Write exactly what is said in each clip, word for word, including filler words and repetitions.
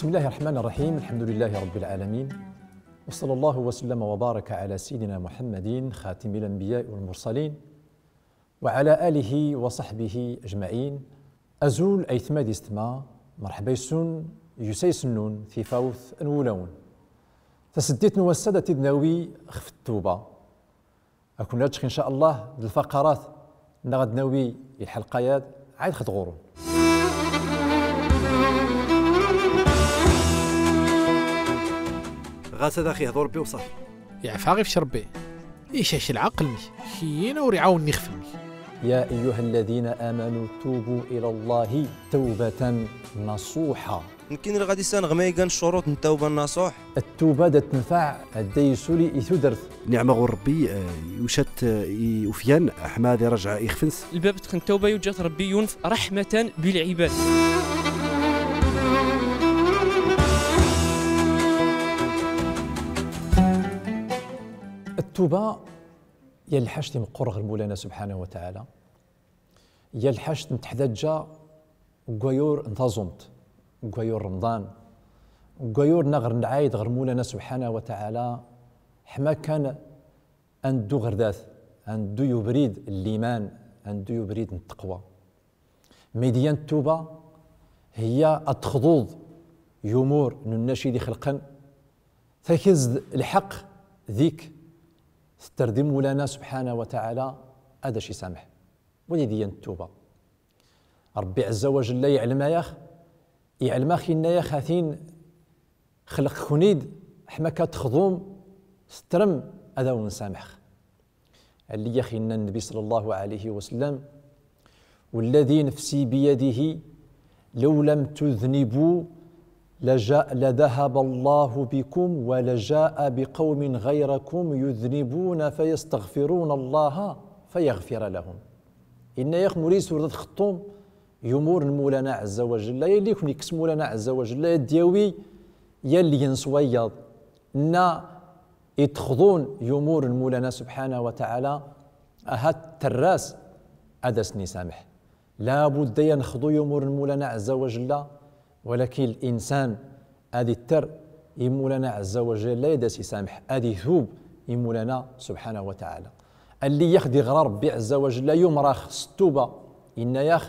بسم الله الرحمن الرحيم. الحمد لله رب العالمين. وصلى الله وسلم وبارك على سيدنا محمد خاتم الأنبياء والمرسلين وعلى آله وصحبه أجمعين. Azul aytma d istma, merḥba yes-wen, yusa yes-nnun tifawt n wulawen. Taseddit n wass-a da t-id-nawi xef ttuba. Ad ken-aǧeɣ, in ca Allah, d lfaqarat nna ɣa d-nawi i lḥelqa-yad, ɛayd xet ɣur-wen. Ɣas ad aɣ-ihdu Ṛebbi u ṣafi. Iɛfa ɣif-k Ṛebbi. Icac lɛaqel-nnek. Kiyyin ur iɛawen ixef-nnek. يا أيها الذين آمنوا توبوا إلى الله توبة نصوحا. Nekkini ɣa d-isanɣ ma igan ccuruṭ n ttawba nnasuḥ. Ttuba da tenfeɛ, da yessuli i tudert. Nniɛma ɣur Ṛebbi, eh, yuca-t, eh, i ufyan, ḥma ad irajɛa ixef-ns. Lbab n ttawba yuǧǧa-t Ṛebbi yunef رحمة بالعباد. Ttuba ya lḥact imeqqur ɣer Mulana subḥanahu wa taɛala. Ya lḥact n teḥdaǧa g wayur n taẓumt, g wayur n Remḍan, g wayur nna ɣer nɛayd ɣer Mulana subḥanahu wa taɛala, ḥma kan ad neddu ɣer dat, ad neddu i ubrid n liman, ad neddu i ubrid n ttaqwa. Mi d-iyan ttuba, hiya ad texḍuḍ i umur n unnac i d-ixelqen, takez-d lḥeqq dik, tetter di Mulana subḥanahu wa taɛala ad ac-isameḥ. Wadi d-iyan ttuba. Ṛebbi ɛezza wa jella iɛlem-aɣ, iɛlem-aɣ, inna-yaɣ: Hatin xelqeɣ-ken-id ḥma kan ad texḍum, tettrem ad awen-samḥeɣ. Alli-yaɣ inna Nnbi ṣalla Llahu ɛalayhi wa sallam: والذي نفسي بيده لو لم تذنبوا لجاء، لذهب الله بكم ولجاء بقوم غيركم يذنبون فيستغفرون الله فيغفر لهم. Inna-yaɣ, ma ur isurdat xeṭṭum i umur n Mulana ɛezza wa jella, yalli ken-ikkes Mulana ɛezza wa jella, ad d-yawi yalli-ns wayeḍ nna itexḍun i umur n Mulana subḥanahu wa taɛala, ahat terra-s ad asen-isameḥ. Labudda ad nexḍu i umur n Mulana ɛezza wa jella, walakin linsan ad itter i Mulana ɛezza wa jella ad as-isameḥ, ad itub i Mulana subḥanahu wa taɛala. Alli-yaɣ id-iɣra Ṛebbi ɛezza wa jella, yumr-aɣ s ttuba, inna-yaɣ: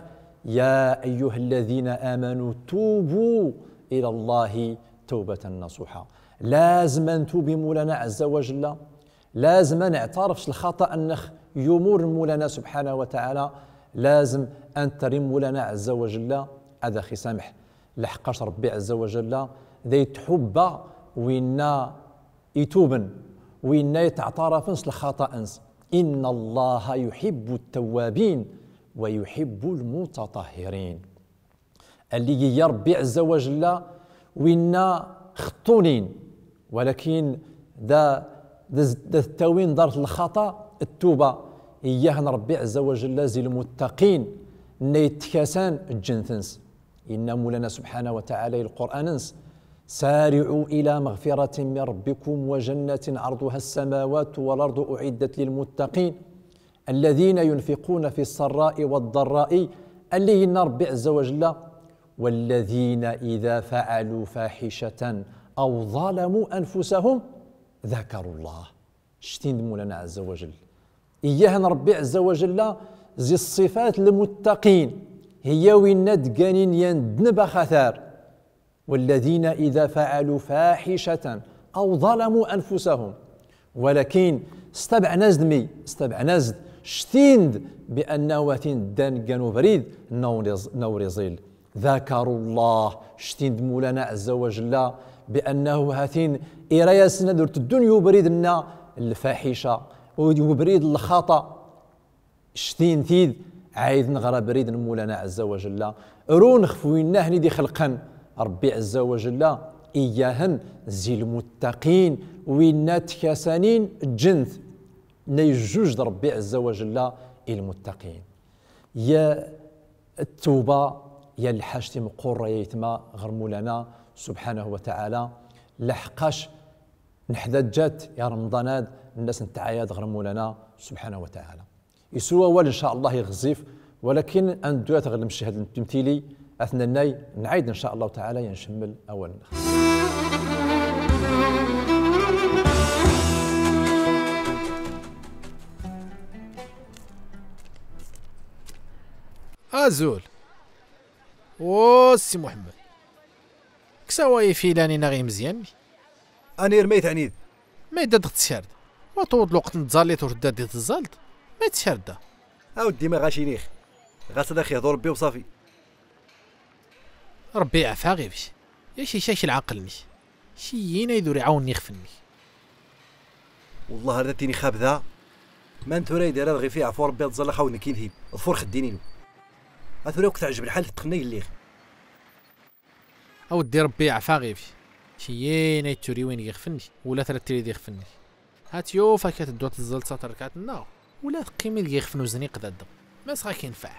يا أيها الذين آمنوا توبوا إلى الله توبة نصوحا. Lazem ad ntub i Mulana ɛezza wa jella, lazem ad neɛtaref s lxaṭa-nneɣ i umur n Mulana subḥanahu wa taɛala, lazem ad netter i Mulana ɛezza wa jella ad aɣ-isameḥ. Laḥeqqac Ṛebbi ɛezza wa jella da itḥubba winna ituben, winna itɛtarafen s lxaṭa-ns. إن الله يحب التوابين ويحب المتطهرين. Alli iyya Ṛebbi ɛezza wa jella winna xeṭṭunin, walakin da, da, da ttawin ḍart lxaṭa, ttuba. Iyyahen Ṛebbi ɛezza wa jella zi lmuttaqin, nna itkasan ǧǧent-ns. Inna Mulana subḥanahu wa taɛala i Lqur'an-ns: سارعوا إلى مغفرة من ربكم وجنة عرضها السماوات والأرض أعدت للمتقين الذين ينفقون في السراء والضراء. Alli inna Ṛebbi ɛezza wa jella: والذين إذا فعلوا فاحشة أو ظلموا أنفسهم ذكروا الله. Ctin-d Mulana ɛezza wa jella. Iyyahen Ṛebbi ɛezza wa jella zi ṣṣifat lmuttaqin, hiya winna d-gganin yan ddneb axatar. والذين إذا فعلوا فاحشة أو ظلموا أنفسهم. Walakin stabeɛn-as-d mi, stabeɛn-as-d, ctin-d bi annahu hatin ddan ggan ubrid nna ur iẓ-, nna ur iẓil. ذكروا الله, ctin-d Mulana ɛezza wa jella bi annahu hatin ira-yasen ad ur teddun i ubrid nna lfaḥica, i ubrid n lxaṭa. Ctin-t-id, ɛayden ɣer abrid n Mulana ɛezza wa jella. Run xef winna hen i d-ixelqen Ṛebbi ɛezza wa jella, iyyahen zi lmuttaqin, winna tkasanin ǧǧen-t. Nna ijjuj-d Ṛebbi ɛezza wa jella i lmuttaqin. Ya ttuba, ya lḥact imeqqur ay aytma ɣer Mulana subḥanahu wa taɛala, laḥeqqac neḥdaǧa-t i Remḍan-ad, nna as-nettɛayad ɣer Mulana subḥanahu wa taɛala. Isu wawal, in ca Allah, iɣezzif, walakin ad neddu-yat ɣer lmeched n temtili, Aten-a nɛid, in ca Allahu taɛala, a ncemmel awal-nneɣ. Azul. O Si Muḥemmed. Kkes away ifilan-inek imezyan-nni. Anir, ma i teɛniḍ? Ma yedda-d ɣ tserda. Wa tewweḍ lweqt n tẓallit ur tedda di tẓallit. Ma i tserda? A weddi, ma ɣac iniɣ. Ɣas ad aɣ-ihdu Ṛebbi u ṣafi. Ṛebbi iɛef-aɣ ɣef-k. Yak ikak lɛaqel-nnek. Ci-yin ayd ur iɛawen ixef-nnek. Wellah ar d at-ini xabda. Man tura i d-irad ɣef iɛfu Ṛebbi ad ẓalleɣ aw d nekk inhin. Ḍfur xeddin-inu. A tura akk teɛjeb lḥal tetqenna i lliɣ. A weddi, Ṛebbi iɛef-aɣ ɣef-k. Ci-yin ayd turiwin ɣ ixef-nnek, wala tra tiriḍ ixef-nnek. Hat yuf-ak ad tedduḍ ad tẓalleḍ tlata rrkaɛat-nneɣ, wala ad teqqimeḍ ɣ ixef n uzniq daddeɣ. Ma s ɣa k-infaɛ.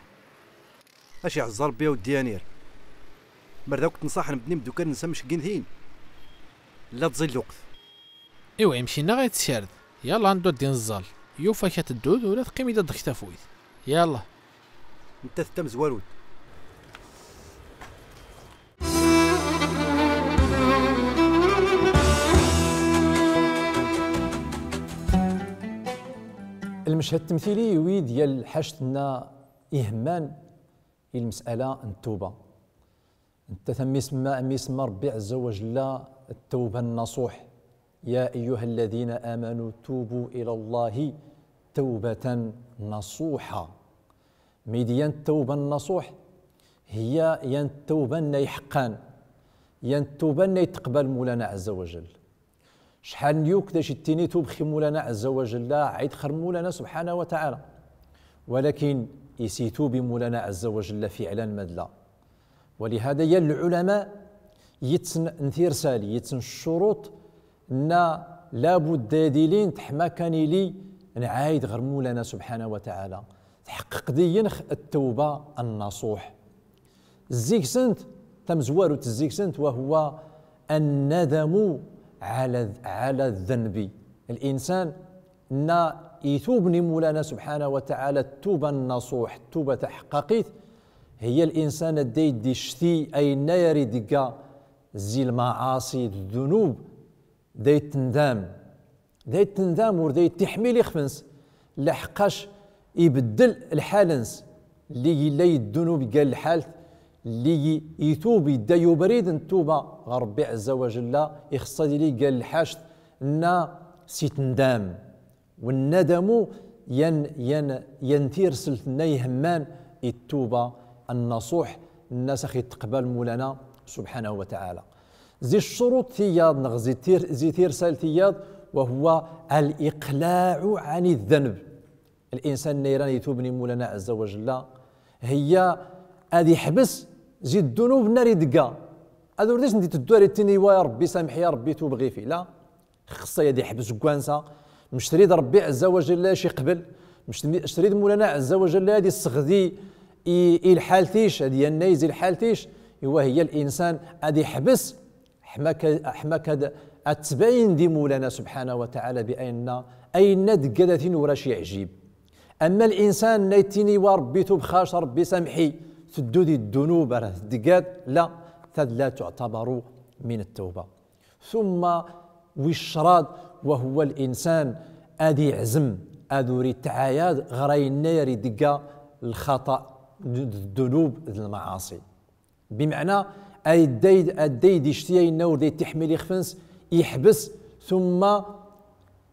Aci iɛeẓẓa Ṛebbi a weddi Anir. Mer d akk tenṣaḥ n bni mdukal-nnes amceggen tin. Illa tẓi lweqt. Iwa, imci-nneɣ a t-tserdeḍ. Yalla, a neddu ad d-inẓall. Yuf-ak ad tedduḍ, wala teqqimeḍ ad d-ɣ-tafuyt. Yalla. Netta d tamezwarut. Lmeched temtili iwi-d ya lḥact-nna ihemman i lmes'ala n ttuba. Netta am isemma, am isemma Ṛebbi ɛezza wa jella, ttawba nnasuḥ. يا أيها الذين آمنوا توبوا إلى الله توبة نصوحا. Mi d yan ttawba nnasuḥ, hiya yan ttawba-nna iḥeqqan, yan ttawba-nna i teqbal Mulana ɛezza wa jell. Cḥal n yukk d acu ittini tub xi Mulana ɛezza wa jell, ɛayd xer Mulana subḥanahu wa taɛala. Walakin is itub i Mulana ɛezza wa jell fiɛlan ma d la. Walihada yan lɛulama, yitt n tirsal, yitt n ccuruṭ, nna labudda ad ilint ḥma kan ili nɛayd ɣer Mulana subḥanahu wa taɛala. Tḥeqqeq diyynx ttawba nnasuḥ. Zzig-sent, tamezwarut zzig-sent, wa huwa nnadamu ɛala, ɛala ddenbi. Linsan nna itubn i Mulana subḥanahu wa taɛala ttuba nnasuḥ, ttuba taḥeqqaqit, hiya linsan adday d-icti ayenna yar idegga zi lmaɛaṣi d ddunub, day tendam. Day tendam ur day tiḥmil ixef-ns, laḥeqqac ibeddel lḥal-ns. Lli yella i ddunub igga lḥalt, lli itub idda i ubrid n ttuba ɣer Ṛebbi ɛezza wa jella, ixeṣṣ ad ili igga lḥact nna si tendam. Wannadamu yan, yan, yan tirselt nna ihemman i ttuba nnasuḥ nna s ax-iteqbal Mulana subḥanahu wa taɛala. Zi ccuruṭ tiyaḍ, neɣ zi tir-, zi tirsal tiyaḍ, wa huwa aliqlaɛu ɛani ddenb. Linsan nna iran itubn i Mulana ɛezza wa jella, hiya ad iḥbes zi ddunub nna ar idegga. Ad ur d-isn d-iteddu ar ittini wa ya Ṛebbi samḥ-i, ya Ṛebbi tub ɣif-i. La. Xeṣṣa ad iḥbes g wansa, mec trid Ṛebbi ɛezza wa jella ax-iqbel, mec trid Mulana ɛezza wa jella ad isseɣdi i, i lḥalt-ic, ad yannayz i lḥalt-ic, iwa hiya linsan ad iḥbes, ḥma ka, ḥma ka ad, ad tbayn di Mulana subḥanahu wa taɛala bi ayenna, ayenna degga datin ur ax-iɛjib. Amma linsan nna ittini wa Ṛebbi tub xac, Ṛebbi samḥ-i, teddu di ddunub ar tdeggat, la, tad la tuɛtabaru min ttawba. Tumma wiccraḍ, wa huwa linsan ad iɛzem ad ur itɛayad ɣer ayenna yar idegga lxaṭa d, d ddunub d lmaɛaṣi. Bimeɛna, adday, adday d-icti ayenna ur day tiḥmil ixef-ns, iḥbes, tumma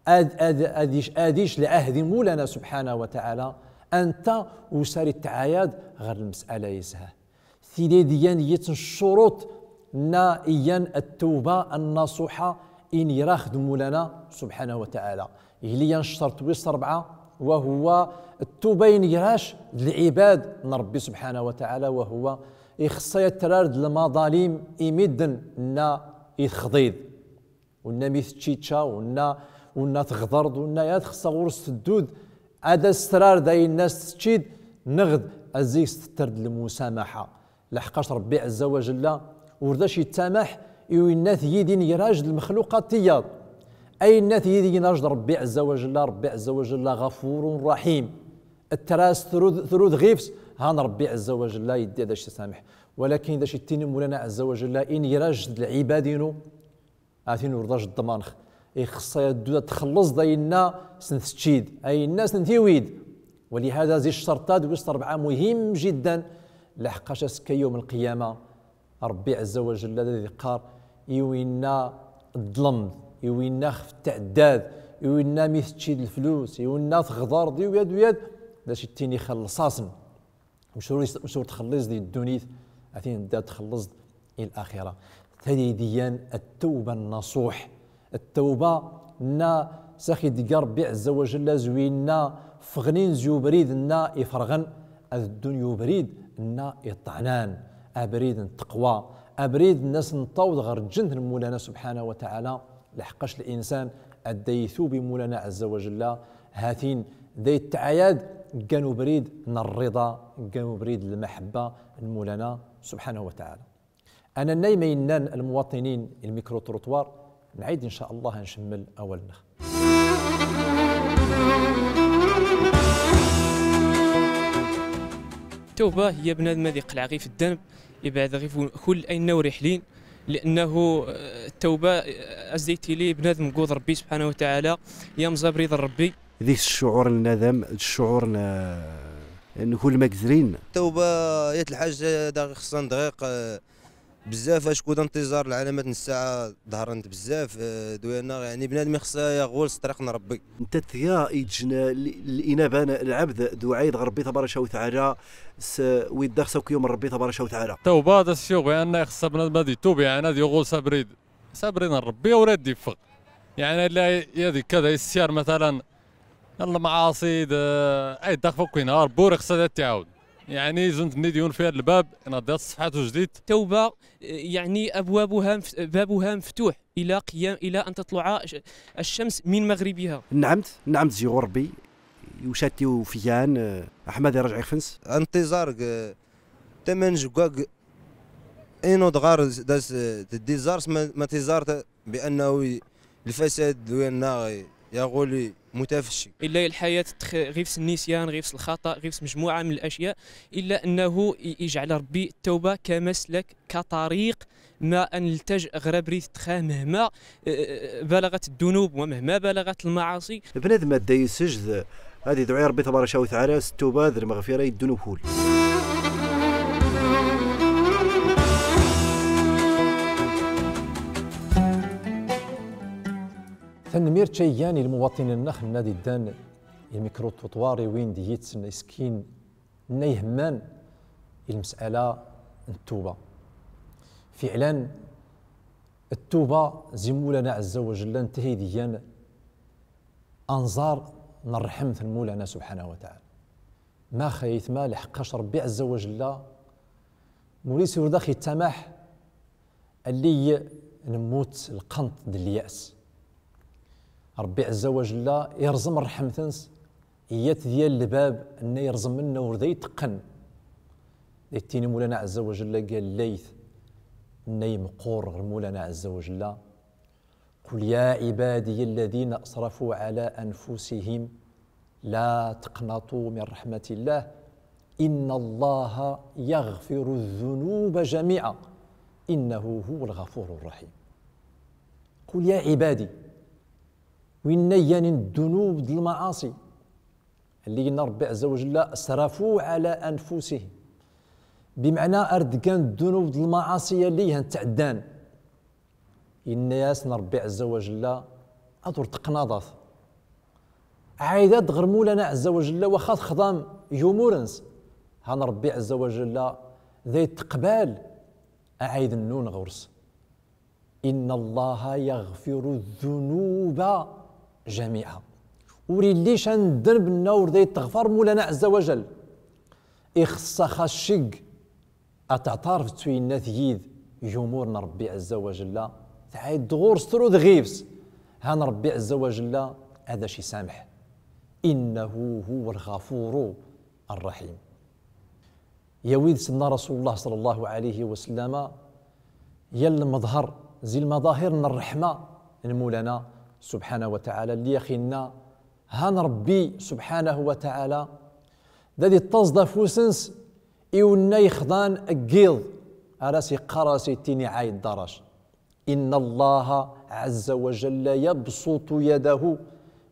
ad, ad, ad ic-, ad ic lɛahd i Mulana subḥanahu wa taɛala, anta ur s ar itɛayad ɣer lmes'ala-is. Tiddi d yan yitt n ccuruṭ nna iyan ttawba nnasuḥa i n-irax d Mulana subḥanahu wa taɛala. Ili yan ccerṭ wis ṛebɛa, wa huwa ttuba i n-irac d lɛibad n Ṛebbi subḥanahu wa taɛala, wa huwa ixeṣṣa ad trard lmaḍalim i midden nna i texḍiḍ. Unna mi teččiḍ ca, unna, unna teɣḍerḍ, unna ya txeṣṣa ɣur-s teddud, ad as-trard ayenna s-teččiḍ, neɣ d aziɣ s-tettard lmusamaḥa. Laḥeqqac Ṛebbi ɛezza wa jella ur d ax-ittamaḥ i winna t-yid i n-irac d lmexluqat tiyaḍ. Ayenna t-yid i n-irac d Ṛebbi ɛezza wa jella, Ṛebbi ɛezza wa jella ɣafurun raḥim. Tras trud, trud ɣif-s, Han Ṛebbi ɛezza wa jalla idda da c-isamḥ. Walakin da c-ittini Mulana ɛezza wa jalla, in ira jed lɛibad inu, a-t-in ur da jed ḍmanx. Ixṣṣa ya ddu da txellṣ-d ayenna s-n teččid, ayenna s-n tiwid. Walihada zi ccerṭa-d wis ṛebɛa muhim jiddan, laḥqqac ass-a yawm lqiyama, Ṛebbi ɛezza wa jalla da d-iqqar i winna ḍlem, i winna xef tɛeddad, i winna mi teččid leflus, i winna tɣḍard, i wiyad, wiyad, da c-ittini xellṣ-asn. Mec ur, mec ur txelliṣ di ddunit, a-t-in da txelliṣ i laxira. Tadaydi yan ttawba nnasuḥ. Ttawba nna s-ax-id-iga Ṛebbi ɛezza wa jalla, zi winna fɣen zi ubrid nna iferɣen, ad ddun i ubrid nna iṭṭɛnan, abrid n ttaqwa, abrid nna s-nṭawed ɣer lǧent n Mulana subḥanahu wa taɛala, laḥqqac linsan ad da itub i Mulana ɛezza wa jalla, ha-t-in da itɛayad ggan ubrid n rriḍa, ggan ubrid n lmaḥebba n Mulana subḥanahu wa taɛala. Anannay ma innan lmuwaṭinin i lmikru-trottoir, nɛid in ca Allah ad ncemmel awal-nneɣ. Ttawba hiya bnadem ad iqleɛ ɣif ddenb, ibɛed ɣif kull ayenna ur iḥlin, li'annahu, eh, ttawba, eh, as-da itili bnadem gud Ṛebbi subḥanahu wa taɛala, yamẓa abrid n Ṛebbi. Dik ccuɛur n nadam, ccuɛur n, n kull ma gzrin. Ttawba yat lḥaǧa da ɣ-ixṣṣan dɣiq, eh, bzzaf, acku d intiẓar lɛalamat n ssaɛa ḍharen-t bzzaf, eh, d wayenna, yeɛni, bnadem ixṣṣa yaɣul s ṭṭriq n Ṛebbi. Nta tga iǧǧen l-, l-, inaba n lɛebd d uɛayd ɣer Ṛebbi tabarak wa taɛala, s-, wi ddaxs akk yumen Ṛebbi tabarak wa taɛala. Ttawba da s-yuɣ bi anna ixṣṣa bnadem ad itub, yeɛni, ad yaɣul s abrid, s abrid n Ṛebbi ur ad iffeɣ. Yeɛni, illa ad ikka da issir, matalan, lmaɛaṣi, d, ay ddaxf akk inhar, bur ixṣṣa ad t-iɛawed. Yeɛni, zun-t-nni d yunef-i lbab, inɣed-t ṣṣefḥa tujdit. Ttawba, eh, yeɛni, أبوابها مف-، بابها مفتوح إلى قيام، إلى أن تطلع الش-، الشمس من مغربها. Nɛamt, nɛamt zi ɣur Ṛebbi, iwcat-iw fyan, eh, aḥmad irajɛ ixf-ns. Intiẓar g-, taman jgag, inu dɣar d-, das-, d-, d-, iẓar s-, ma, ma tiẓar ta-, بأنه ي-، الفساد وين ناغي يا غولي متفشي. إلا الحياة تخ-، غير في النسيان، غير في الخطأ، غير في مجموعة من الأشياء، إلا أنه ي-، يجعل ربي التوبة كمسلك، كطريق، ما أن نلتجئ غير بريد تخاه مهما، آه، آه، بلغت الذنوب ومهما بلغت المعاصي. Bnadem ad da isejjed, ad idɛu i Ṛebbi tabarak wa taɛala s ttuba d lmeɣfira i ddunub kull. Tanemmirt ca igan i lmuwaṭinin-nneɣ nna d-iddan i lmikru-trottoir i win d-yitsen iskin nna ihemman i lmes'ala n ttuba. Fiɛlan, ttuba zi Mulana ɛezza wa jella nta i d-igan anẓar n ṛṛḥemt n Mulana subḥanahu wa taɛala. Max aytma? Lḥeqqac Ṛebbi ɛezza wa jella, mur-is ur dax ittamaḥ allig nemmut lqenṭ d lya's. Ṛebbi ɛezza wa jella irẓem ṛṛḥemt-ns, iyat d yal lbab nna irẓem nna ur da iteqqen. Da ittini Mulana ɛezza wa jella, ga llayt nna imqur ɣer Mulana ɛezza wa jella: قل يا عبادي الذين أسرفوا على أنفسهم لا تقنطوا من رحمة الله إن الله يغفر الذنوب جميعا إنه هو الغفور الرحيم. قل يا عبادي. Winna igan i ddunub d lmaɛaṣi. Allig inna Ṛebbi ɛezza wa jella: أسرفوا على أنفسهم. Bimeɛna ar d-ggan ddunub d lmaɛaṣi allig han ttɛeddan. Inna-yasn Ṛebbi ɛezza wa jella: ad ur teqqnaḍat. Ɛaydat ɣer Mulana ɛezza wa jella, waxa texḍam i umur-ns. Han Ṛebbi ɛezza wa jella da iteqbal aɛayd-nnun ɣur-s. إن الله يغفر الذنوب جميعا. Ur illi ca n ddenb nna ur da iteɣfar Mulana ɛezza wa jella. Ixṣṣa xas ceg ad teɛtaref d twinnat yid i umur n Ṛebbi ɛezza wa jella, tɛayd ɣur-s, trud ɣif-s, han Ṛebbi ɛezza wa jella ad ac-isamḥ. إنه هو الغفور الرحيم. Ya wid, Sidna Rasulullah ṣalla Llahu ɛalayhi wa sallama, yal lmeḍher zi lmaḍahir n ṛṛeḥma n Mulana subḥanahu wa taɛala, allig ax-inna han Ṛebbi subḥanahu wa taɛala da d-ittaẓ-d afus-ns Iwenna ixḍan g iḍ, ar as-iqqar, ar as-ittini ɛayd darac. إن الله عز وجل يبسط يده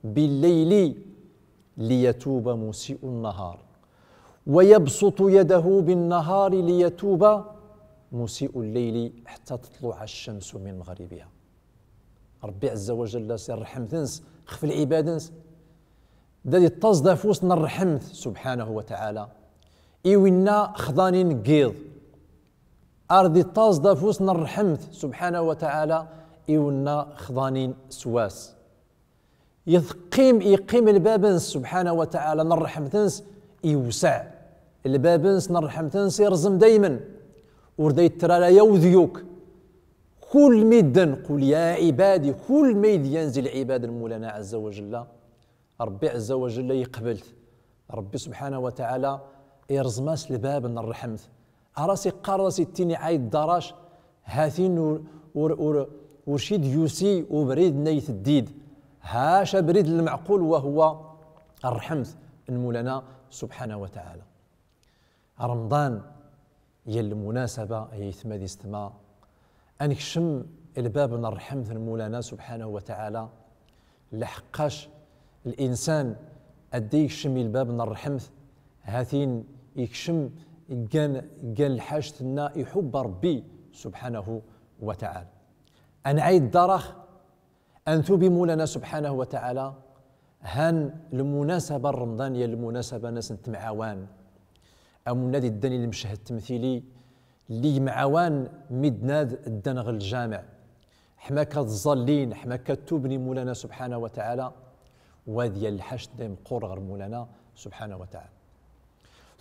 بالليل ليتوب مسيء النهار، ويبسط يده بالنهار ليتوب مسيء الليل حتى تطلع الشمس من مغربها. Ṛebbi ɛezza wa jalla, si ṛṛḥemt-ns xef lɛibad-ns, da d-iṭṭaẓ-d afus n ṛṛḥemt, subḥanahu wa taɛala, i winna xḍanin g iḍ. Ar d-iṭṭaẓ-d afus n ṛṛḥemt, subḥanahu wa taɛala, i winna xḍanin s wass. Yeqqim, yeqqim lbab-ns, subḥanahu wa taɛala, n ṛṛḥemt-ns iwseɛ. Lbab-ns n ṛṛḥemt-ns irẓem daymen. Ur da yettrara ya wedyuk. Kull midden, قل يا عبادي, kull ma i d-yan zi lɛibad n Mulana ɛezza wa jalla, Ṛebbi ɛezza wa jalla iqbel-t. Ṛebbi subḥanahu wa taɛala irẓem-as lbab n ṛṛḥemt. Ar as-iqqar, ar as-ittini ɛayd darac, ha-t-in ur, ur, ur, ur ci d-yusi ubrid nna iteddid. Hac abrid n lmeɛqul, wa huwa ṛṛḥemt n Mulana subḥanahu wa taɛala. Remḍan, ya lmunasaba, ay aytma d istma, ad nekcem lbab n ṛṛḥemt n Mulana subḥanahu wa taɛala, laḥeqqac linsan adday ikcem i lbab n ṛṛḥemt, ha-t-in ikcem g yan, g yan lḥact nna iḥubb Ṛebbi subḥanahu wa taɛala. Ad nɛayd darax, ad ntub i Mulana subḥanahu wa taɛala, han lmunasaba n Remḍan ya lmunasaba n ass n temɛawan. Amun ad iddan i lmeched temtili, lli yemɛawan midden ad ddan ɣer lǧameɛ. Ḥma akka ad ẓẓallin, ḥma akka ad tuben i Mulana subḥanahu wa taɛala, wa d ya lḥact da imeqqur ɣer Mulana subḥanahu wa taɛala.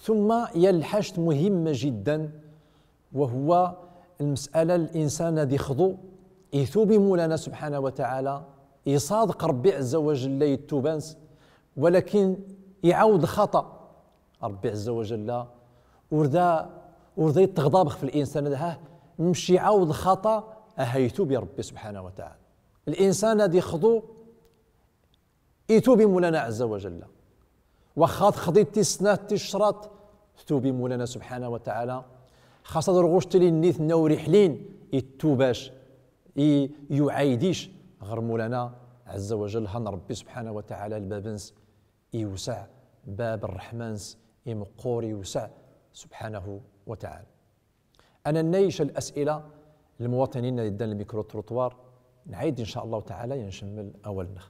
Tumma ya lḥact muhimma jiddan, wa huwa lmes'ala linsan ad ixḍu, itub i Mulana subḥanahu wa taɛala, iṣadeq Ṛebbi ɛezza wa jalla i ttuba-ns, walakin iɛawed lxaṭa. Ṛebbi ɛezza wa jalla ur da, ur da itɣḍab xef linsan ad, ha, mec iɛawed lxaṭa, aha itub i Ṛebbi subḥanahu wa taɛala. Linsan ad ixḍu, itub i Mulana ɛezza wa jalla. Waxxa texḍiḍ tis snat, tis craṭ, ttub i Mulana subḥanahu wa taɛala. Xas ad rɣuc tili nnit nna ur iḥlin, ittubac, i, yuɛaydic ɣer Mulana ɛezza wa jalla. Han Ṛebbi subḥanahu wa taɛala lbab-ns iwseɛ, bab ṛṛeḥma-ns imeqqur iwseɛ, subḥanahu wa taɛala. Ad nennayec las'ila n lmuwaṭinin ad iddan lmikru-trottoir, nɛayd in ca Llah taɛala, ad ncemmel awal-nneɣ.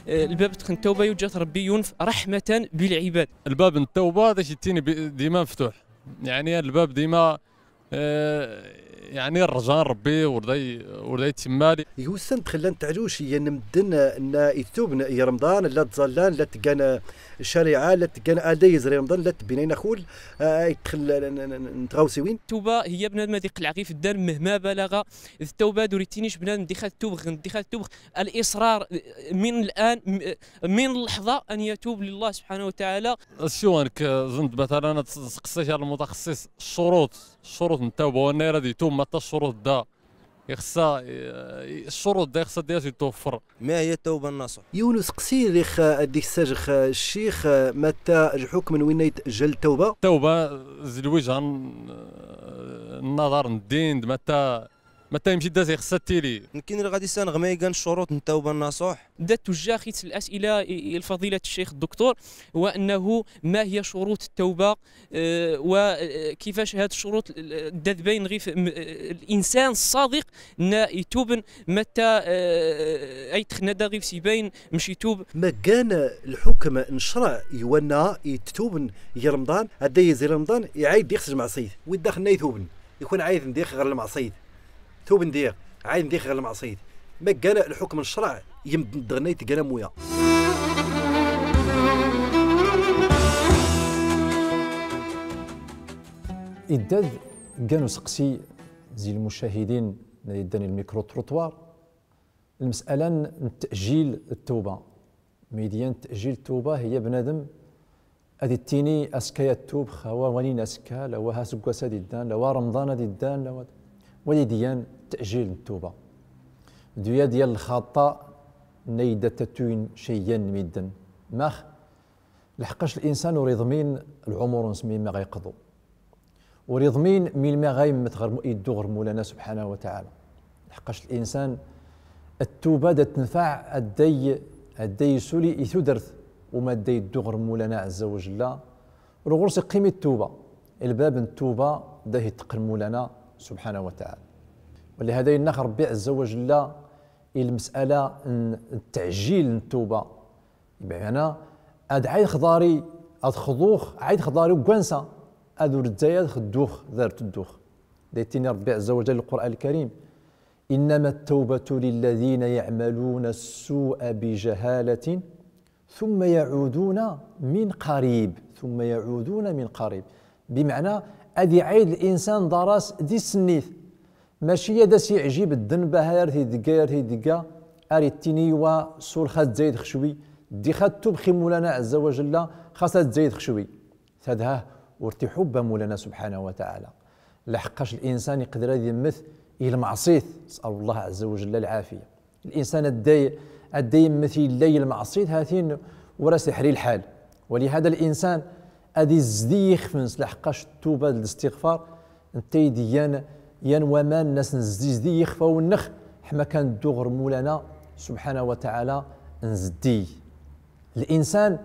Eh, lbab n ttawba yujja-t Ṛebbi yunef raḥmatan bil ɛibad. Lbab n ttawba da ittini bi-, dima meftuḥ. Yeɛni lbab dima Eh, yeɛni ṛṛja n Ṛebbi ur da i-, ur da ittimmal. Ɣ ussan dxel llan teɛluc n medden, eh, nna ittuben i Remḍan, llan ttẓallan, llan tteggan, eh, ccariɛa, llan tteggan adday izri Remḍan, llan ttebbin ayen axul, eh, ay dxel n, n, n, n tɣawsiwin. Ttawba hiya bnadem ad iqleɛ ɣif ddan mehma balaɣa. Ttawba ur ittinix bnadem dixal ttubɣ, dixal ttubɣ. Al-israr, eh, min al-an, m-, eh, من اللحظة أن يتوب لله سبحانه وتعالى. Acu, amek, eh, ẓen-d, matalan, ad s-, tesqsiḍ ar lmutaxessis ccuruṭ, ccuruṭ n ttawba, u annay rad itub, mata ccuruṭ da ixṣṣa, eh, ccuruṭ da ixṣṣa ad as-itweffer. ما هي التوبة النصوح؟ Yiwen useqsi dix, eh, ad issajx, eh, ccix, eh, mata lḥukm n winna itjel ttawba. Ttawba, zi lwijha n, eh, nnaḍar n ddin, d mata Mata imci da ixṣṣa ad tili. Nekkini ɣad issanɣ ma igan ccuruṭ n ttawba nnaṣuḥ. Da tujja xi-t las'ila i, i lfaḍilat ccix dduktur, wa annahu ma hiya curuṭ ttawba, eh, wa, eh, kifac had ccuruṭ, eh, da tbayn ɣif, m-, eh, linsan ṣṣadiq nna ituben, mata, eh, ay txnada ɣif-s ibayn mec itub. Ma gan lḥukm n ccreɛ i wanna ittuben i Remḍan, adday izri Remḍan, iɛayd dix-s lmeɛṣiyt. Wi daxel nna ituben. Ikun ɛayden dix ɣer lmeɛṣiyt. Tuben dix, ɛayden dix ɣer lmeɛṣiyt. Ma gan lḥukm n ccreɛ, yemdden dɣenna itgan am wiya. Idda-d gan useqsi zi lmucahidin n iddan i lmikru-trottoir, lmes'ala n, n teɛjil ttawba. Ma idyan teɛjil ttawba hiya bnadem ad ittini askay ad tubx, awa wanin askal, awa ha asggwas ad iddan, awa Remḍan ad iddan, awa, wa idyan teɛjil n ttawba. D uya d yal lxaṭa nna i da tatuyn ceyyan n middn. Max? Lḥeqqac linsan ur iḍmin lɛumur-ns mimma ɣa iqḍu. Ur iḍmin mimma ɣa immet ɣer mu-, iddu ɣer Mulana subḥanahu wa taɛala. Lḥeqqac linsan, ttuba da tnfaɛ adday, adday isuli i tudert, u ma adday iddu ɣer Mulana ɛezza wa jalla, ɣur-s iqqim i ttuba. Lbab n ttuba da iteqqen Mulana subḥanahu wa taɛala. Wa lihada inna-ɣ Ṛebbi ɛezza wa jalla i lmesala n, n ttaɛjil n ttuba. Bimeɛna, ad ɛayd xḍari, ad xḍuɣ, ɛayd xḍari deg wansa, ad ur zzay ad xdduɣ, dar tdduɣ. Da ittini Ṛebbi ɛezza wa jalla di lqur'an lkarim: إنما التوبة للذين يعملون السوء بجهالة ثم يعودون من قريب، ثم يعودون من قريب. Bimeɛna, ad iɛayd linsan ḍar-as di ssnit. Maci ad as-iɛjib ddnb aha ar t-idgga, ar t-idgga, ar ittini i wa sul xas ad zayd xcwi, ddi xas ad tub xi Mulana ɛezza wa jalla, xas ad zayd xcwi. Tad-ha ur t-iḥubba Mulana subḥanahu wa taɛala. Lḥeqqac linsan iqder ad immet i lmeɛṣit, نسأل الله عز وجل العافية. Linsan adday, adday immet illa i lmeɛṣit, ha-t-in ur as-iḥri lḥal. Wa lihada linsan ad izdi ixef-ns, lḥeqqac ttuba d listiɣfar, nta i d-iyan yan waman n as-nzdi, zdi ixfawen-nnex, ḥma kan ddu ɣer Mulana subḥanahu wa taɛala, nzdi. Linsan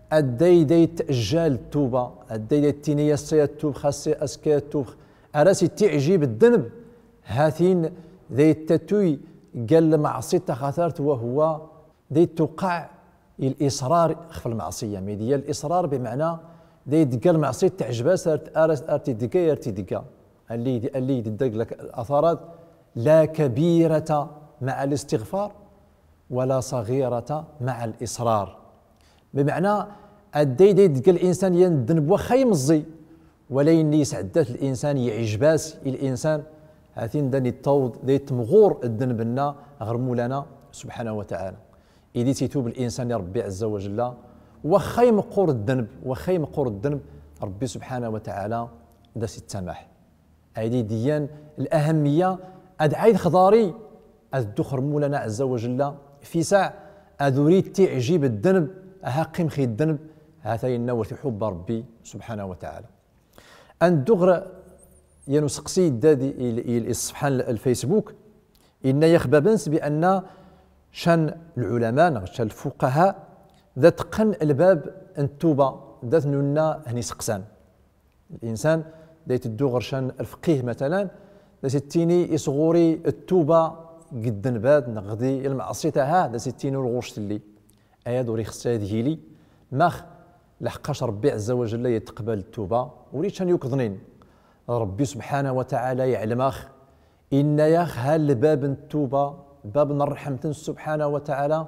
adday da ittajjal ttuba, adday da ittini ass-a ad tub, xas azekka ad tub, ar as-ittiɛjib ddnb, ha-t-in da ittatuy ger lmeɛṣit taxatart, wa huwa da ittuqaɛ i lisrar xef lmeɛṣiya. Ma i d-iyan lisrar? Bimeɛna, da itgga lmeɛṣit teɛjeb-as, ar, ar, ar t-idgga, ar t-idgga. Alli, alli d-idgga latarad: لا كبيرة مع الاستغفار ولا صغيرة مع الإصرار. Bimeɛna, adday da itgga linsan yan ddnb waxxa imẓẓi, walakin ini isɛedda-t linsan, iɛjeb-as i linsan, ha-t-in da ittawḍ, da ittemɣur ddnb-nna ɣer Mulana subḥanahu wa taɛala. Idi itub linsan i Ṛebbi ɛezza wa jalla, waxxa imeqqur ddnb, waxxa imeqqur ddnb, Ṛebbi subḥanahu wa taɛala da as-ittamaḥ. Aydi d-iyan lahammiya, ad ɛayd xḍari, ad ddu ɣer Mulana ɛezza wa jalla, fi saɛ, ad ur ittiɛjib ddnb, aha qqim xi ddnb, ha-t-a inna ur t-iḥubba Ṛebbi subḥanahu wa taɛala. Ad nddu ɣer yan useqsi yedda-d i, i, i, i ṣṣefḥa n, n Facebook, inna-yaɣ bab-ns bi anna ca n lɛulama, neɣ ca n lfuqaha, da iteqqen lbab n ttuba, da ten-inna hen-iseqsan. Linsan da iteddu ɣer ca n lfeqqih, matalan, da as-ittini: is ɣur-i ttuba g ddnbat neɣ di lmeɛṣit? Aha, da as-ittini: ur ɣur-c telli. Aya ur ixeṣṣi ad yili. Max? Laḥeqqac Ṛebbi ɛezza wa jalla iteqbal ttuba, ur iččan yukḍnin. Ṛebbi subḥanahu wa taɛala iɛlem-aɣ, inna-yaɣ ha lbab n ttuba, bab n ṛṛḥemt-ns subḥanahu wa taɛala,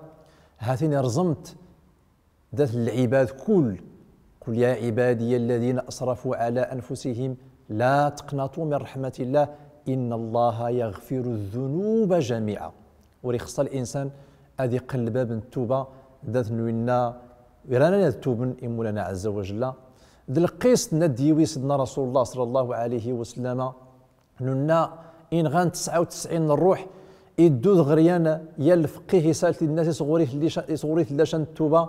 ha-t-in irẓem-t dat lɛibad kull. قل يا عبادي الذين أسرفوا على أنفسهم لا تقنطوا من رحمة الله إن الله يغفر الذنوب جميعا. Ur ixeṣṣa linsan ad iqqen lbab n ttuba dat winna iranan ad tuben i Mulana ɛezza wa jalla. D lqist n ad d-yiwi Sidna Rasulullah ṣalla Llahu ɛalayhi wa sallama, nunna inɣan tesɛa u tesɛin n ṛṛuḥ, iddu-d ɣer yan, yan lfeqqih, isal-t, inna-as: is ɣur-i telli ca, is ɣur-i tella ca n ttuba?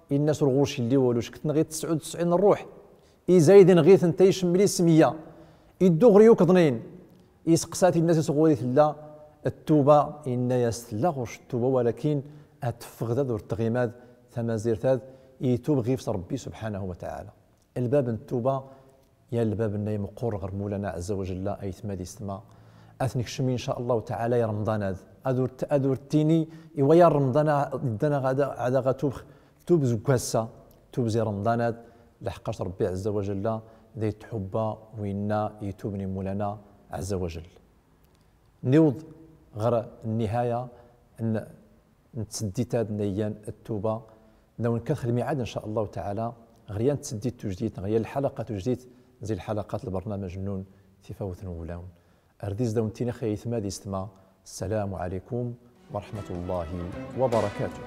Inna-as: ur ɣur-c illi walu, cketneɣ i tesɛa u tesɛin n ṛṛuḥ. Izayed inɣi-t, nta icemmel-it s meyya. Iddu ɣer yukḍnin, iseqsa-t, inna-as: is ɣur-i tella ttuba? Inna-as: tella ɣur-c ttuba, walakin ad teffeɣ dad ur tɣimad tamazirt-ad, itub ɣif-s Ṛebbi subḥanahu wa taɛala. Lbab n ttuba, ya lbab-nna imeqqur ɣer Mulana ɛezza wa jalla, aytma d yessetma. Ad t-nekcem, in ca Llahu taɛala, i Remḍan-ad. Ad ur t-, ad ur ttini i wa ya Remḍan-a, d-, ad, ad aɣ-, ad aɣ-, ad tub, tub zeg wass-a, tub zi Remḍan-ad, laḥeqqac Ṛebbi ɛezza wa jalla da itḥubba winna ituben i Mulana ɛezza wa jalla. Niweḍ ɣer nnihaya n n tseddit-ad n ayyan ttuba. Nawen-kat ɣer lmiɛad, in ca Llahu taɛala, ɣer yan tseddit tujdit, neɣ yan lḥalaqa tujdit, zi lḥalaqat n lbernamaj-nnun Tifawt n Wulawen. Ar diz dawen-ttiniɣ ay aytma d yessetma, ssalamu ɛalaykum wa raḥmatu Llah wa barakatuh.